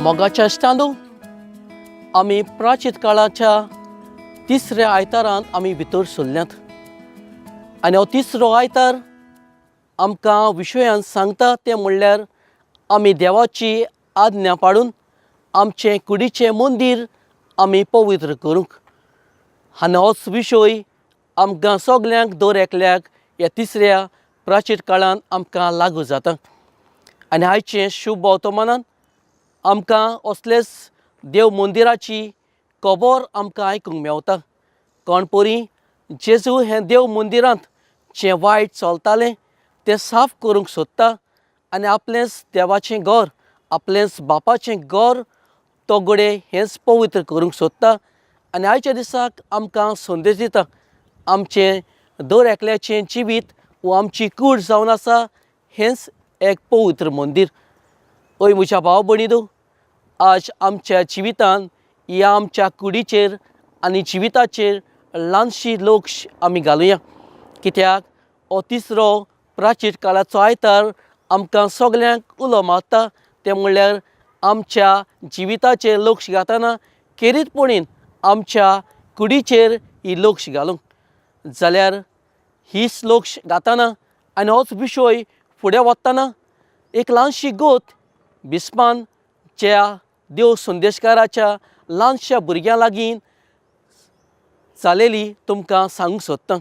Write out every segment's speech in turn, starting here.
मोगाच्या इश्टांनो, आमी प्राचीन काळाच्या तिसऱ्या आयतारांत आमी भितर सरल्यात आनी हो तिसरो आयतार आमकां विशयान सांगता तें म्हणल्यार आमी देवाची आज्ञा पाळून आमचें कुडीचें मंदीर आमी पवित्र करूंक. आनी होच विशय आमकां सगल्यांक दर एकल्याक ह्या तिसऱ्या प्राचीन काळांत आमकां लागू जाता. आनी आयचें शुभ वर्तमानान आमकां असलेच देव मंदिराची खबर आमकां आयकूंक मेवता. कोण परी जेजू हें देव मंदिरांत जें वायट चलतालें तें साफ करूंक सोदता आनी आपलेंच देवाचें घर, आपलेंच बापाचें घर तो घडये हेंच पवित्र करूंक सोदता. आनी आयच्या दिसाक आमकां संदेश दिता, आमचें दर एकल्याचें जिवीत वो आमची कूड जावन आसा हेंच एक पवित्र मंदीर. हय म्हज्या भाव भयणींनो, आज आमच्या जिवितान ह्या आमच्या कुडीचेर आनी जिविताचेर ल्हानशी लक्ष आमी घालुया, कित्याक हो तिसरो प्राचीन काळाचो आयतार आमकां सगल्यांक उलो मारता तें म्हणल्यार आमच्या जिविताचेर लक्ष घालतना खेरीतपणीन आमच्या कुडीचेर ही लक्ष घालूंक जाल्यार हीच लक्ष घालतना आनी होच विशय फुडें वतना एक ल्हानशी गोत बिस्पान ज्या देव संदेशकाराच्या ल्हानश्या भुरग्यां लागीं जालेली तुमकां सांगूंक सोदतां.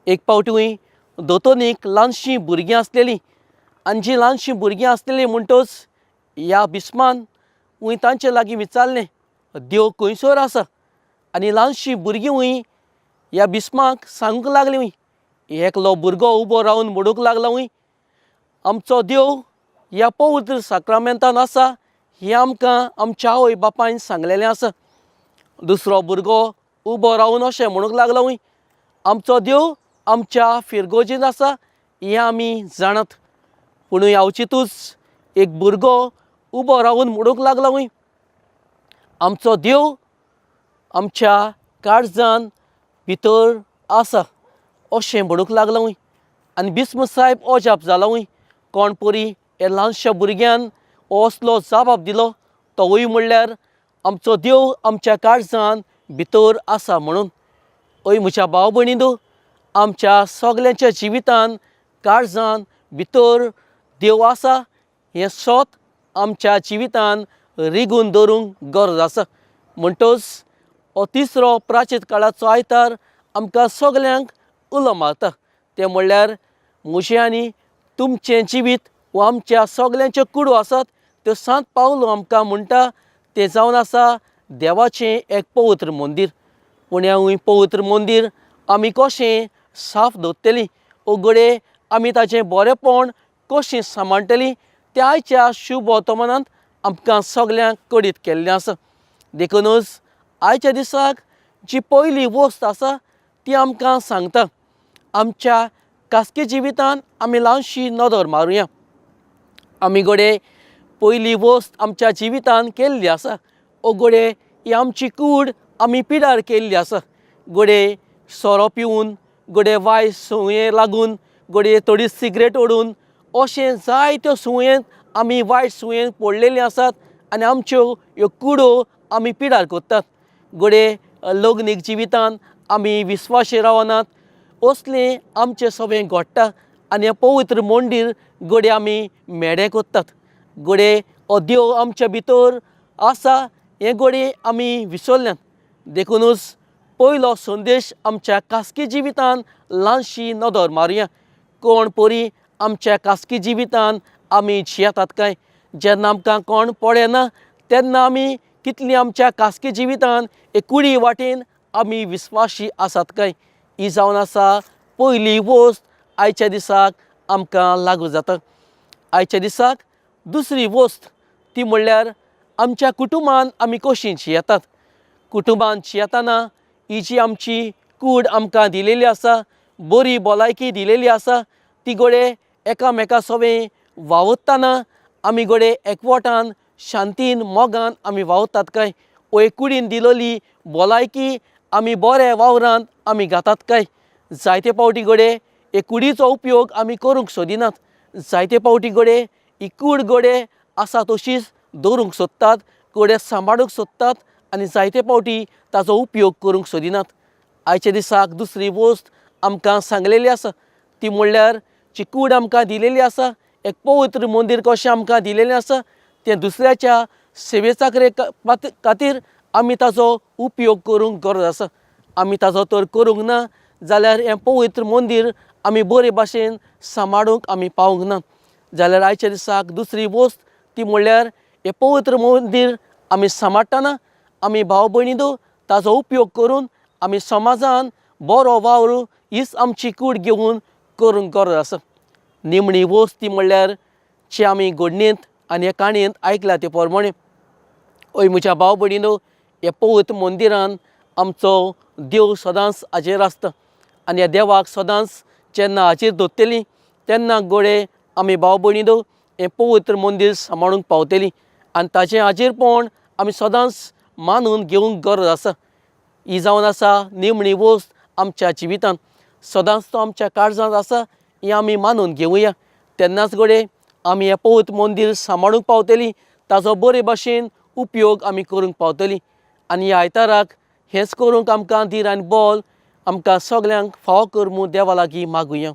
एक फावटी दोतोनीक ल्हानशीं भुरगीं आसलेलीं आनी जीं ल्हानशीं भुरगीं आसलेलीं म्हणटच ह्या बिस्मान वंय तांचे लागीं विचारलें, देव खंयसर आसा? आनी ल्हानशीं भुरगीं वंय ह्या बिस्माक सांगूंक लागलीं वंय. एकलो भुरगो उबो रावन म्हणूंक लागलो वंय, आमचो देव ह्या पवित्र साक्रामेंतान आसा हें आमकां आमच्या आवय बापायन सांगलेलें आसा. दुसरो भुरगो उबो रावन अशें म्हणूंक लागलो वंय, आमचो देव आमच्या फिरगोजीन आसा हें आमी जाणात. पूण यावचितूच एक भुरगो उबो रावन म्हणूंक लागलो वंय, आमचो देव आमच्या काळजान भितर आसा अशें म्हणूंक लागलो वंय. आनी बिस्म साहेब अजाप जाला वंय, कोण परी ह्या ल्हानश्या भुरग्यान हो असलो जबाब दिलो, तोवूय म्हणल्यार आमचो देव आमच्या काळजान भितर आसा म्हणून. हय म्हज्या भाव भयणींनो, आमच्या सगल्यांच्या जिवितान काळजान भितर देव आसा हें सत आमच्या जिवितान रिगून दवरूंक गरज आसा. म्हणटच हो तिसरो प्राचीन काळाचो आयतार आमकां सगल्यांक उलो मारता तें म्हणल्यार म्हजें आनी तुमचें जिवीत वो आमच्या सगल्यांच्यो कुडो आसात त्यो सांत पावलो आमकां म्हणटा तें जावन आसा देवाचें एक पवित्र मंदीर. पूण ह्या पवित्र मंदीर आमी कशें साफ दवरतलीं वो घडये आमी ताचें बरेंपण कशें सांबाळटलीं तें आयच्या शुभ वर्तमानांत आमकां सगल्यांक कळीत केल्लें आसा. देखुनूच आयच्या दिसाक जी पयली वस्त आसा ती आमकां सांगता, आमच्या खासगी जिवितांत आमी ल्हानशी नदर मारुया. आमी घडये पयली वस्त आमच्या जिवितांत केल्ली आसा वो घडये ही आमची कूड आमी पिडार केल्ली आसा. घडये सोरो पिवन, घडये वायट संवये लागून, घडये थोडी सिगरेट ओडून, अशें जायत्यो संवयेन आमी वायट संवयेन पडलेलीं आसात आनी आमच्यो ह्यो कुडो आमी पिडार करतात. घडये लग्नीक जिवितांत आमी विस्वाशी रावनात, असलें आमचें सगळें घडटा आनी हें पवित्र मंदीर घडये आमी म्हेडें करतात. घडये हो देव आमच्या भितर आसा हें घडये आमी विसरल्यात. देखुनूच पयलो संदेश आमच्या खासगी जिवितांत ल्हानशी नदर मारुया. कोण परी आमच्या खासगी जिवितांत आमी जियेतात काय? जेन्ना आमकां कोण पळयना तेन्ना आमी कितली आमच्या खासगी जिवितांत एक कुडी वाटेन आमी विस्वाशी आसात काय? ही जावन आसा पयली वस्त आयच्या दिसाक आमकां लागू जाता. आयच्या दिसाक दुसरी वस्त ती म्हणल्यार आमच्या कुटुंबान आमी कशीं जियेतात. कुटुंबान जियेतना ही जी आमची कूड आमकां दिलेली आसा, बरी भलायकी दिलेली आसा, ती घडये एकामेका सवें वावुरतना आमी घडये एकवटान शांतीन मोगान आमी वावुरतात काय? वो एक कुडीन दिलेली भलायकी आमी बऱ्या वावरांत आमी घातात काय? जायते फावटी घडये हे कुडीचो उपयोग आमी करूंक सोदिनात. जायते फावटी घडये ही कूड घडये आसा तशीच दवरूंक सोदतात, घडये सांबाळूंक सोदतात आनी जायते फावटी ताजो उपयोग करूंक सोदिनात. आयच्या दिसाक दुसरी वस्त आमकां सांगलेली आसा ती म्हणल्यार जी कूड आमकां दिलेली आसा, एक पवित्र मंदीर कशें आमकां दिलेलें आसा, तें दुसऱ्याच्या सेवे चाकरे खातीर आमी ताजो उपयोग करूंक गरज आसा. आमी ताजो तर करूंक ना जाल्यार हें पवित्र मंदीर आमी बरे भाशेन सांबाळूंक आमी पावूंक ना. जाल्यार आयच्या दिसाक दुसरी वस्त ती म्हणल्यार हें पवित्र मंदीर आमी सांबाळटना आमी भाव भयणींनो ताजो उपयोग करून आमी समाजान बरो वावर हीच आमची कूड घेवन करूंक गरज आसा. निमणी वस्त ती म्हणल्यार जी आमी घडणेंत आनी हे काणयेंत आयकल्या ते प्रमाणे, हय म्हज्या भाव भयणींनो, ह्या पवित्र मंदिरान आमचो देव सदांच हाजेर आसता आनी ह्या देवाक सदांच जेन्ना हाजेर दवरतलीं तेन्ना घडये आमी भाव भयणींनो हें पवित्र मंदीर सांबाळूंक पावतलीं आनी ताचें हाजीरपण आमी सदांच मानून घेवंक गरज आसा. ही जावन आसा निमणी वस्त आमच्या जिवितांत सदांच तो आमच्या काळजांत आसा हें आमी मानून घेवया, तेन्नाच घडये आमी हें पवित्र मंदीर सांबाळूंक पावतलीं, ताजो बरे भाशेन उपयोग आमी करूंक पावतलीं. आनी ह्या आयताराक हेंच करूंक आमकां धीर आनी बल आमकां सगल्यांक फावो कर म्हूण देवा लागीं मागुया.